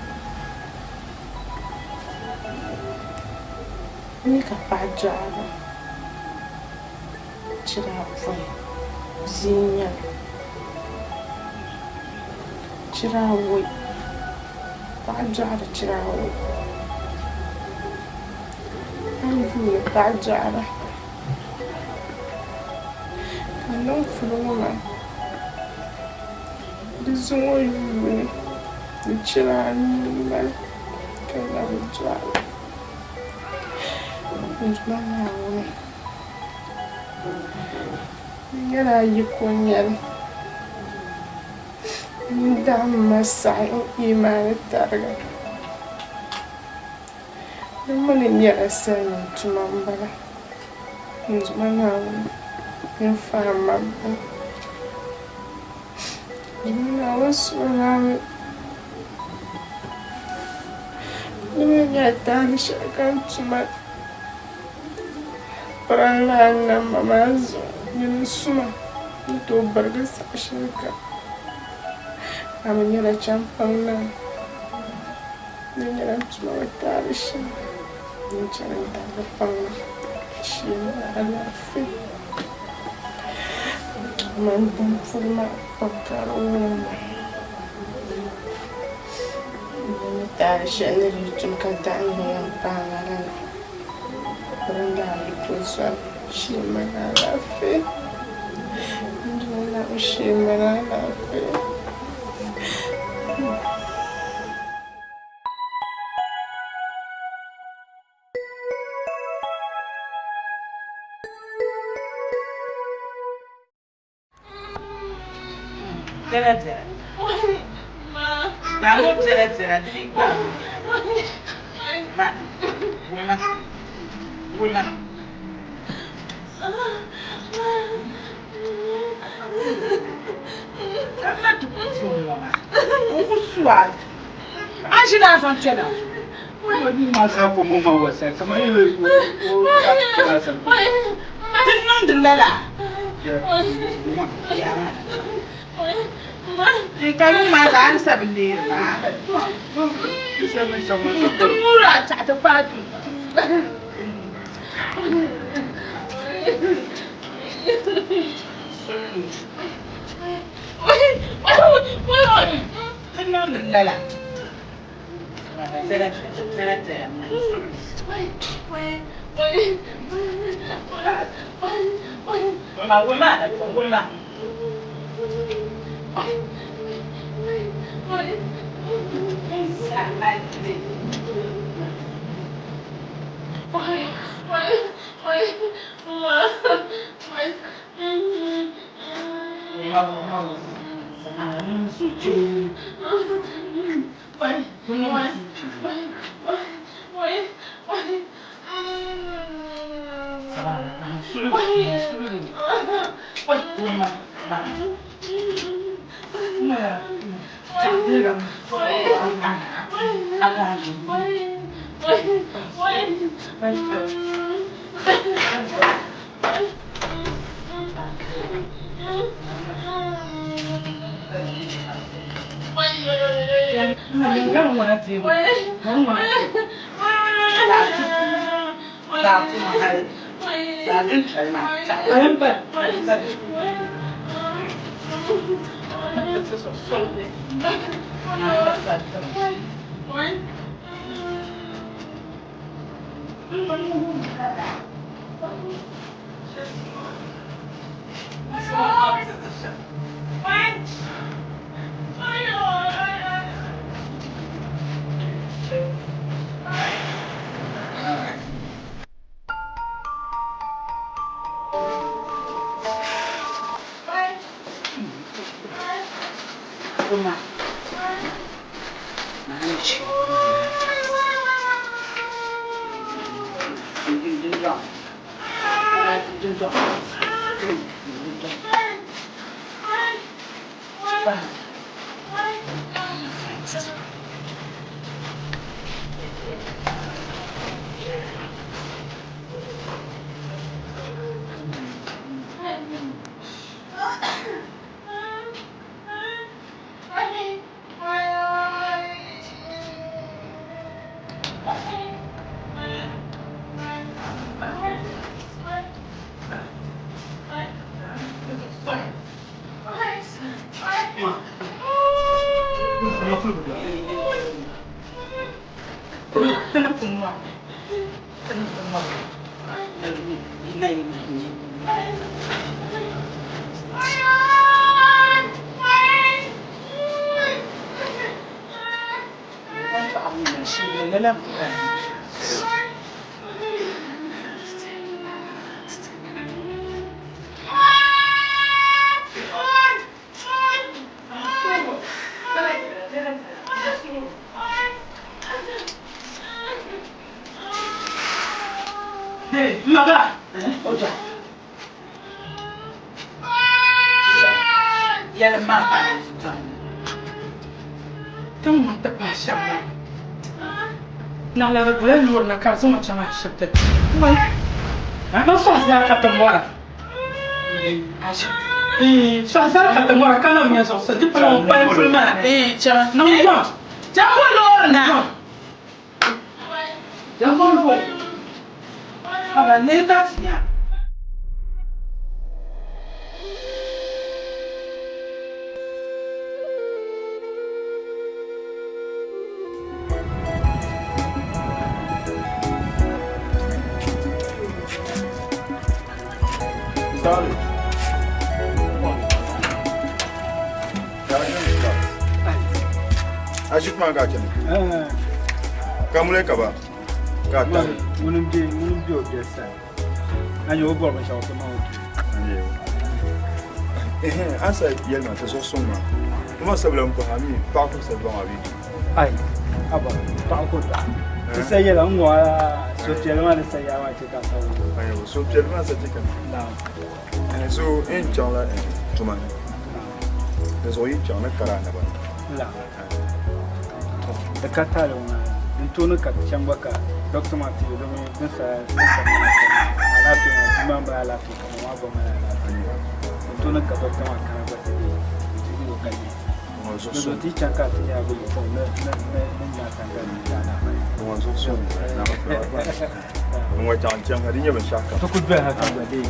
n ni ka paɣa dɔɣiri chira apɔin bia n-nyɛ li chira awɔi paɣa dɔɣiri chira awɔi a yi yuuni paɣa dɔɣira ka n niŋ puli ŋɔ maa di zuŋɔ yuuni di chira anu m-bala ka n na bi dɔɣi li n Duuma Naawuni di nyɛla a yiko n-nyɛ li n-daɣim ma saɣi n imaani tariga. Di mi ni nyɛla salinim tuma m-bala, n Duuma Naawuni, nyin fahim ma bini. N Duuma Naawuni suhuri a mi, di mi nyɛla taali shɛli ka n tuma piri n lahi nam ma maa zuɣu, nyini n-su ma ni tooi birigi saha shɛli kam. A mi nyɛla chɛmpaŋ naa. Di nyɛla n tuma bi taali shɛm din chani n tarigi paŋ ma shee ni alaafee mani din puli maa pam ka di wurim ma n ni taali shɛli ni di tum ka daɣim ni yɛn paai ma la ni di daa yi ku zɔri shee mani alaafee n Duuma Naawuni shee mani alaafee. Biɛla biɛla. Gbaami o biɛla biɛla di ni gbaami. Ma, wula, wula. Kamina ti ku ti ŋɔ maa, o ku su a, a ʒi ni a zaŋ kpɛna. Ti niŋdi lala. Ka yuŋ maa zaa a ni sa bi neeri maa. Ti muuri a chaɣi ti paai duu. Ti niŋdi lala. Naɣila bɛ bɔla loori na ka bɛ zaŋ ma chaŋ ashibiti. Man sɔɣi zaa ka ti mɔra. Sɔɣi zaa ka ti mɔra ka niŋ nya zuɣusa di pala ŋun kpalim puli maa. Niŋ yɔŋ. Jambo loori na. Jambo loori. Haba lee ka ti nya. Ashik maa ka chani. Ka muli ka ba. Ka ta. Ŋuni m-be ŋuni m-be o biɛri sani. A nya o bɔri binshɛɣu ti ma o tu. A sa yɛli ma ti zuɣu suŋ maa. O ma sabila n kɔhi a mi paɣa ku sa dɔɣi a bee? Ai, haba paɣa ku dɔɣi. Ti sa yɛla n ŋɔ a suhupiɛlli maa ni sa yaa maa chɛ ka a sa wum. Ayo, suhupiɛlli maa sa chɛ ka. Naam. So n chaŋla tuma ni. Di zuɣu yi chaŋ ni kari a naba ni. La. To, di ka taali ŋɔ maa. Din tooni ka ti chaŋ gba ka dɔkta maa ti yɛli domi din sa din sa maa alaafee maa bia maa mali alaafee ka ma maa gba mali alaafee. Din tooni ka dɔkta maa kana gba ti deei ti yi o ka yi. Di zuɣu ti yi chaŋ ka ti nya bɛ yi ni ni ni ni nya ka n ni alaafee. Ŋɔ zuɣu suŋ. Ŋɔ chaŋ chaŋ ka di nyɛ binshɛɣu kam. Ti ku doli ha ka gba deei.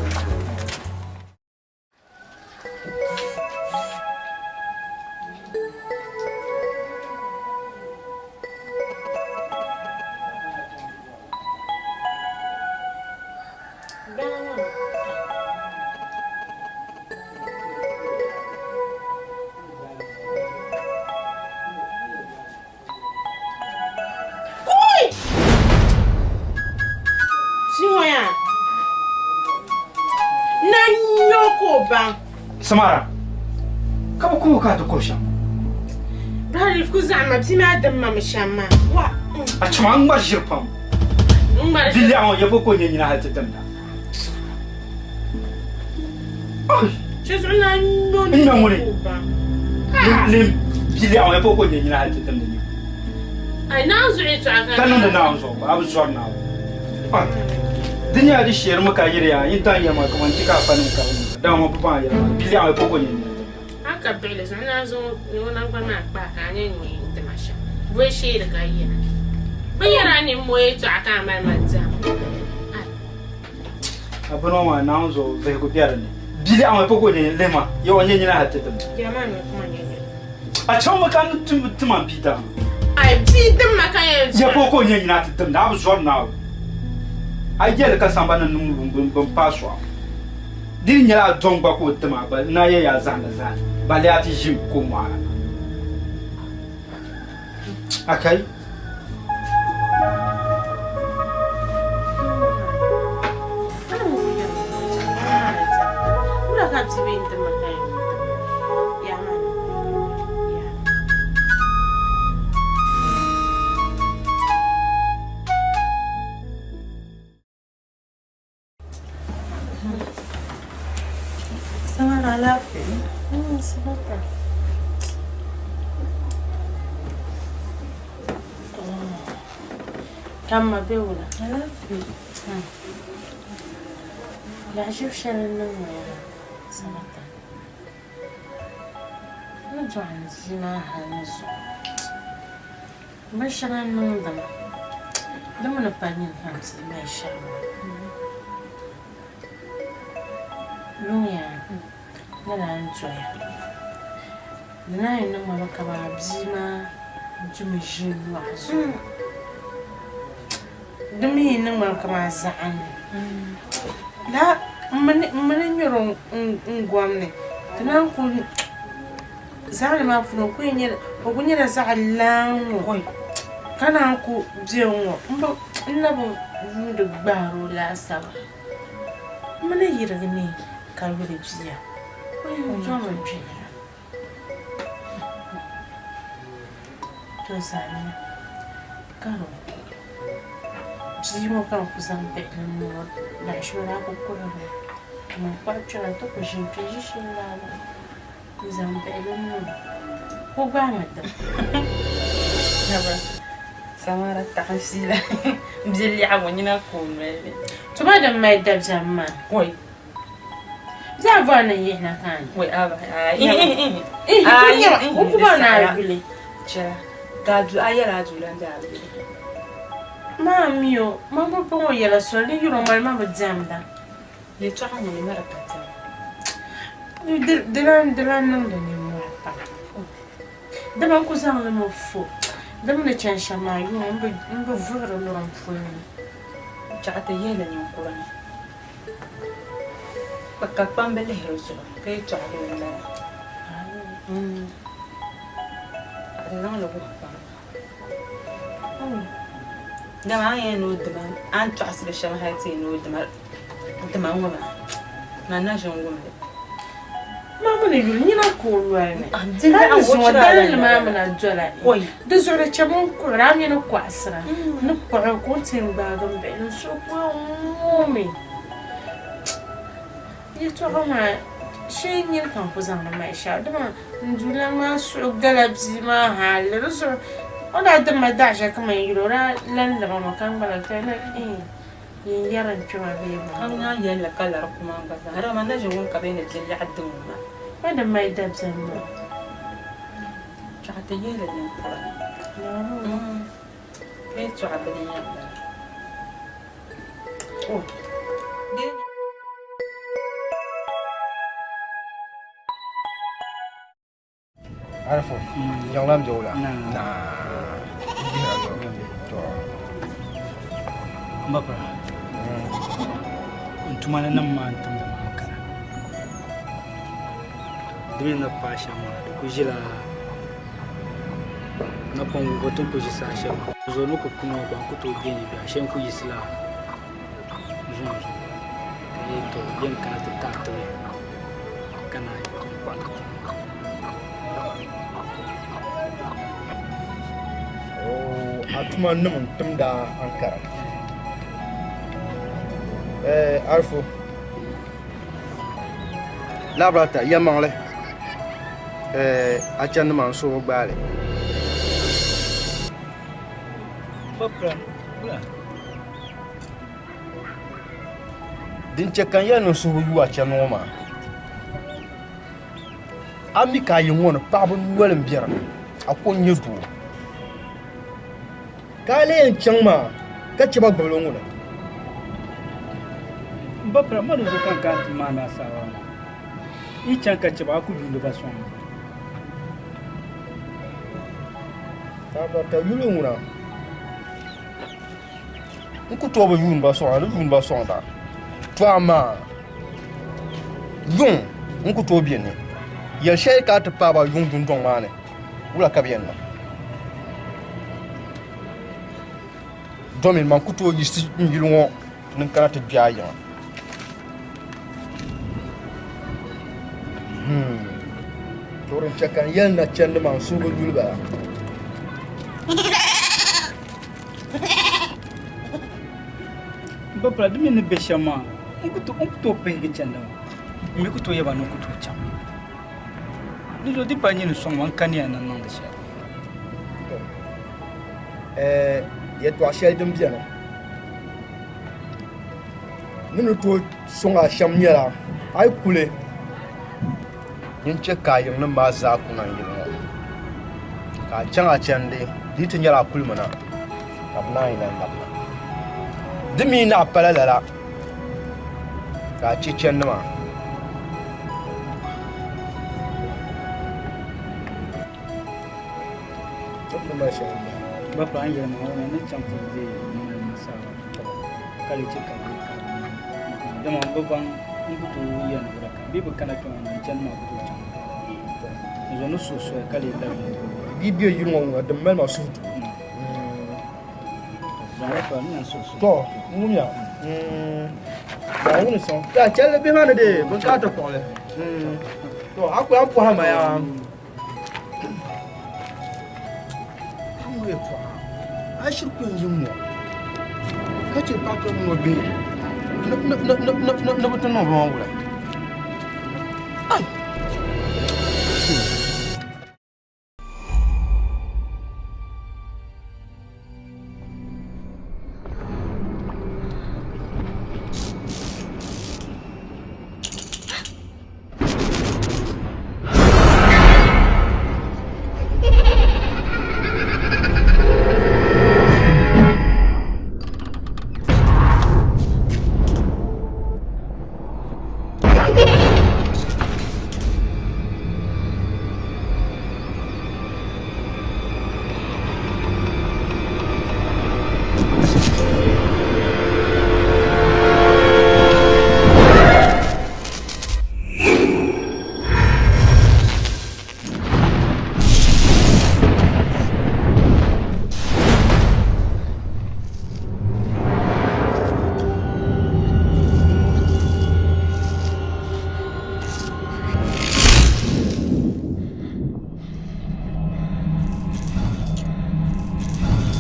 Kui! Siŋɔya. Na nyo ka o baŋ. Samara, ka bi kuhi ka a ti kuhi shɛm? Brother, ku zaŋ ma bia maa dim ma mi shɛm maa. Wa. A chama n ŋmari ʒiri pam. N ŋmari ʒiri. Biliɛɣu ŋɔ yɛbo ka o nyɛ nyina hali ti dimda. Che zuɣu na nyo N ŋmɛ ŋuni. ka o baŋ. Lim biliɛɣu ŋɔ yɛbo ka o nyɛ nyina hali ti dimda nyɛ. Ai Naawuni zuɣu yɛltɔɣa ka. Ka niŋdi Naawuni zuɣu gba, a bi zɔri Naawuni. Di nyɛla di sheerimi ka yiri yaa, yin tan yɛli ma kaman ti ka a fa nim ka bi niŋ dama ma bi baŋ a yɛla maa, biliɛɣu yɛpo ka o nyɛ nyina ti A ka biɣili zuɣu naa zaŋ o naŋgbani maa kpaai ka a nya ŋun yɛn ti ma shɛm. Bɔi sheeri ka yira. Bɛ yɛri a nimmoo yɛltɔɣa ka a mali ma diɛma. Ai. A bini ŋɔ maa Naawuni zuɣu vihigu be di ni. Biliɛɣu ŋɔ yɛpo ka o nyɛ lihi ma, ya o nyɛ nyina hali ti dimda. Diɛma mi kuma nyɛ nyina. A chaŋmi ka n ti ma m bia daa. Ai bia dim ma ka yɛn Ya po ka o nyɛ nyina ti dimda, a bi zɔri Naawuni. A yɛli ka sambani ni niŋ wum bin paai sɔɣu. Di yi nyɛla a dɔŋ gba ka o tim a gba, n na yɛli a zahindi zahindi, balle a ti ʒim ko mɔɣu ni. Akai. Wula ka bia bee n-tim ma ka yɛn tim yaa maa ni yaa. Samara alaafee? Sabata. Ka m ma be wula? Alaafee. Lahiʒibu shɛli n-niŋ ŋɔ yaa Sabata. N ni dɔɣi n bia maa hali ni zuɣu. Binshɛŋa n-niŋdi ma, di mi ni pa nyini ka m bia mali shɛli maa. Yuŋ yaa ni daa n-doya. Di naan yi niŋ ma mi kaman bia maa dumi ʒi n nyɔɣu zuɣu. Di mi yi niŋ ma mi kaman zaɣim ni. Lala m mi ni nyuri n gom ni, di naan ku Zaɣili maa puuni o kuli nyɛla zaɣ laa ŋ-ŋɔ ka naan ku be ŋ-ŋɔ n na bi yuundi gbaari o laasabu m mi ni yirigi ni ka yuli bia o yɛn domi gbihira to zaniya ka di ku bia ŋɔ ka n ku zaŋ bihili n-niŋ o laɣishigu daa ku kurimi kaman kpaɣu kpɛma nti ku ʒini kpe ʒishee laa maa. N zaŋ bihili n-niŋ o gbaami dim. Samara taɣi fiila bia lɛɣigu nyina ka o noli ni. Tuma din mali dabiɛm maa. Oi. Bia bɔri ni n yihina ka a nya. Oi aba ayi. Ihi ku nyɛma o ku bɔri ni a yuli. Chɛla ka a du a yɛla a du lan bɛ a bi yuli. Maa mi o man bi bɔŋ o yɛla soli ni yuri o ŋmani ma bi diɛmda. Yɛltɔɣa ŋɔ ni mali ka tɛma. Di lan niŋdi nimmɔhi pam. Dama n ku zaŋ li mi fo, di mi ni chani shɛm maa yuŋ m bi vuhiri luri m puli ni. Chaɣ ti yihili ninkura ni, ka kpamba lihiri zuɣu ka yɛltɔɣa doo m-bala. Ka ti zaŋ li wuhi kpamba. Dama a ni yɛn ni o dima, a ni tɔɣisiri shɛm hal ti yɛn ni o dima. Dima ŋɔ maa, man na ʒin wum li. Maa mi ni yuli nyina ka o noli ni. Ka ni zuŋɔ daliri maa mi na dola di zuɣu di chɛ bɛ ni kuhira a mi ni kɔɣisira ni kpuɣi ka o ti yɛn gbaagi m bihi n suhu ku ŋoomi. Yɛtɔɣa maa shee nyini ka n ku zaŋdi mali shɛli dama n duulan maa suhu gala bia maa hali di zuɣu o daa dim ma daɣu shɛli kaman yuli o daa lan laba ma ka n gba lahi kali ni iin. Yin yɛri n kpɛma bee bɔŋɔ? Ka naan yɛli ka lari kuma gba zaa. Dama na ʒi wum ka bɛ ni di lɛɣu dim ma. Ka di mali dabiɛm maa. Chɛɣu ti yihili ninkura. Ka yɛtɔɣa bini n-yɛn bala. Arifo, jiŋlan be wula? Naa, dihira zuɣu. To. M ba pira, n tuma ni nim maa n timdi maa kana. Di mi ni paai shɛm maa, di ku ʒila napɔŋ wuhibu ti ni ku ʒi saha shɛli maa. Zuɣu ni ku kuni o gba n ku tooi beni bɛ ashee n ku yiɣisila zuŋ zuɣu ka yi to bɛ ni kana ti taai tibi ka naan yi kɔŋ kɔɣili tiŋ maa. A tuma nim n timda Ankara. Eh, Arifo. Labrata, yɛlimaŋli. Eh, a chandi maa n suhu bi gbaali. Din chɛ ka n yɛli ni n suhu bi yu a chandi ŋɔ maa, a mi ka a yi ŋɔ ni paɣaba noli m-be di ni, a ko n-nyɛ doo. Ka a lee yɛn chaŋ maa ka chɛ ba gbibili ŋuna. M ba pira, ma di zuɣu ka n kana ti maani a saawara maa. Yi chaŋ ka chɛ ba, a ku yuundi ba sɔŋ ma. Ka yuli ŋuna. N ku tooi bi yuuni ba sɔŋda, di yuuni ba sɔŋda. To amaa yuŋ n ku tooi be ni. Yɛl shɛli ka a ti paai ba yuŋ dundɔŋ maa ni, wula ka bɛ yɛn niŋ? Domin man ku tooi yiɣisi n yili ŋɔ ni n kana ti gbi a yiŋa. To din chɛ ka n yɛli nachɛndi maa n suhu bi yuli ba. M ba pala di mi ni be shɛm maa n ku tooi pihigi chandi maa m mi ku tooi yaba ni n ku tooi chaŋ. Di zuɣu di pa nyini sɔŋ ma n kaniya ni n niŋdi shɛli. Yɛtɔɣ shɛli din beni ni ni tooi sɔŋ a shɛm nyɛla a yi kuli din chɛ ka a yiŋnim maa zaa kuna n-yili ŋɔ, ka a chaŋ a chandi di yi ti nyɛla a kulimina ka bɛ naan yi lan labina. Di mi naɣ pala lala ka a chɛ chandi maa. Bapa n yɛli ma ŋɔ ni chaŋ ti deei nasara ka lee chɛ ka bɛ ka dama n bi baŋ n ku tooi yɛli ni bɛ ka bɛ bi kana kpɛŋɔ na n chani maa ku tooi chaŋ n zo ni suhu soya ka lee labi Di be yili ŋɔ ŋuna din mali ma suhudu. To, n wumya. Naawuni sɔŋ. Ya chɛli bihi maa ni dee bɛ ka ti kpuɣili. To, a kuli a ni pɔhim ma yaa. Paɣa ŋɔ yɛltɔɣa, a yi shiri ku yɛn yi ŋ-ŋɔ ka chɛ paɣa kpɛm ŋɔ bihi ni bɛ ti niŋ bɛ maŋ wula? Ai!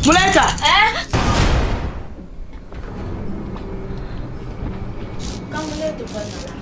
Mulaika! Eh? Ka ŋuni ti bɔri na la?